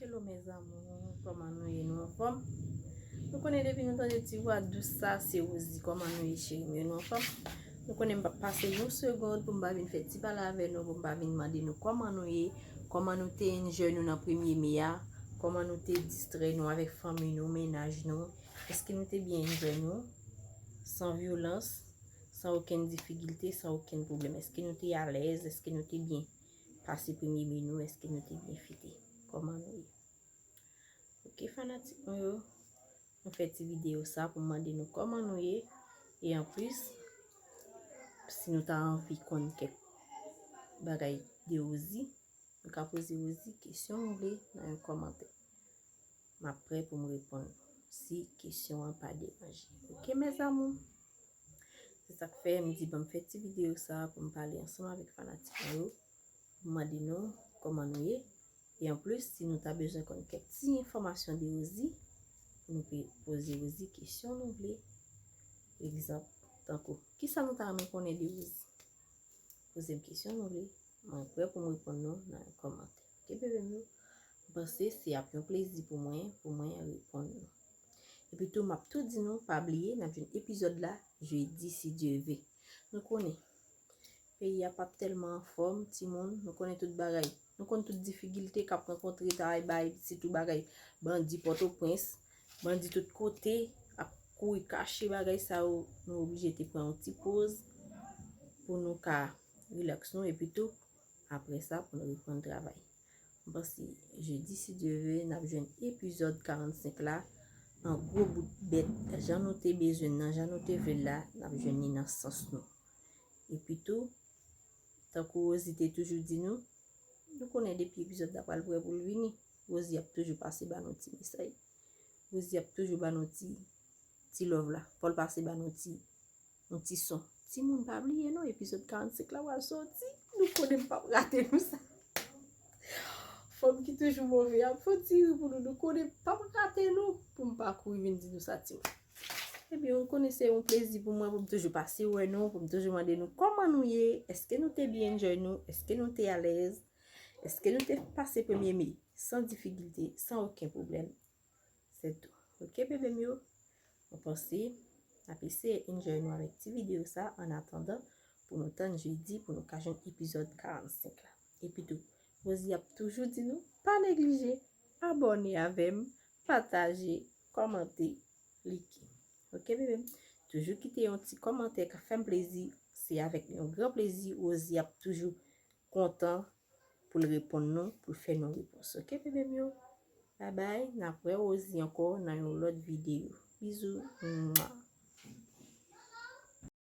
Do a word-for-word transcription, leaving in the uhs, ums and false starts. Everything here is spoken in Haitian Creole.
Hello mes amours, kòman nou ye? Nou anfòm? Nou konnen depi nou tande ti vwa dous sa, se Rosie. Kòman nou ye, cheri m yo? Nou anfòm? Nou konnen m p ap pase yon segonn pou m pa vin fè ti pale avè nou, pou m pa vin mande nou kòman nou ye, kòman nou te enjoy nou nan premye me a, kòman nou te distrè nou avèk fanmi nou, mennaj nou, èske nou te byen enjoy nou, san vyolans, san okenn difikilte, san okenn pwoblèm? Èske nou te alèz? Èske nou te byen pase premye me nou? Èske nou te byen fete? Kòman nou ye? Ok, fanatik mwen yo, mwen fè ti videyo sa pou m mande nou kòman nou ye. E anplis, si nou ta anvi konn kèk bagay de Rosie, nou ka poze Rosie kesyon nou vle nan yon kòmantè. M ap prè pou m reponn si kesyon an pa deranje. Ok, mes amours? Se sa k fè m di ban m fè ti videyo sa pou m pale ansanm avèk fanatik mwen yo, pou m mande nou kòman nou ye. E anplis, si nou ta bezwen konn kèk ti enfòmasyon de Rosie, nou pe poze Rosie kesyon nou vle. Egzanp, tankou, kisa nou ta renmen konnen de Rosie? Poze m kesyon nou vle. Mwen prè pou m reponn nou nan yon kòmantè. Ok, bebe m yo? M panse se ap yon plezi pou mwen, pou mwen reponn nou. Epi tou, m ap tou di nou, pa bliye, n ap jwenn epizòd la jedi, si Dye ve. Nou konnen, peyi a p ap tèlman anfòm, timoun, nou konnen tout bagay. Nou konn tout difikilte k ap rankontre, travay bay, sitou bagay bandi Pòtoprens, bandi tout kote, ap kouri kache bagay sa yo, nou oblije te pran yon ti poz pou nou ka rilaks nou, epi tou, apre sa, pou nou reprann travay. M panse jedi, si Dye ve, n ap jwenn epizòd karannsenk la, an gwo bout bèt, jan nou te bezwen l nan, jan nou te vle l la, n ap jwenn li nan sans nou. Epi tou, tankou Rosie te toujou di nou, nou konnen depi epizòd la pral prè pou l vini, Rosie ap toujou pase ba nou ti mesaj. Rosie ap toujou ba nou ti, ti love la. Fò l pase ba nou ti, yon ti son. Timoun, pa bliye non, epizòd karannsenk la pral soti. Nou konnen m p ap rate nou sa. Fanm ki toujou move ap fè ti ri pou nou. Nou konnen m p ap rate nou pou m pa kouri vin di nou sa, timoun. Ebyen, ou konnen se yon plezi pou mwen pou m toujou pase wè nou, pou m toujou mande nou kòman nou ye, èske nou te byen enjoy nou, èske nou te alèz, èske nou te pase premye me san difikilte, san okenn pwoblèm. Se tou. Ok, bebe m yo? Mwen panse n ap eseye enjoy nou avèk ti videyo sa, an atandan pou nou tann jedi pou nou ka jwenn epizòd karannsenk la. Epi tou, Rosie ap toujou di nou, pa neglije abòne avè m, pataje, kòmante, like. Ok, bebe m? Toujou kite yon ti kòmantè k ap fè m plezi. Se avèk yon gran plezi Rosie ap toujou kontan pou l reponn nou, pou l fè nou repons. Ok, bebe m yo? Babay, n ap wè Rosie ankò nan yon lòt videyo. Bizou. Mwa.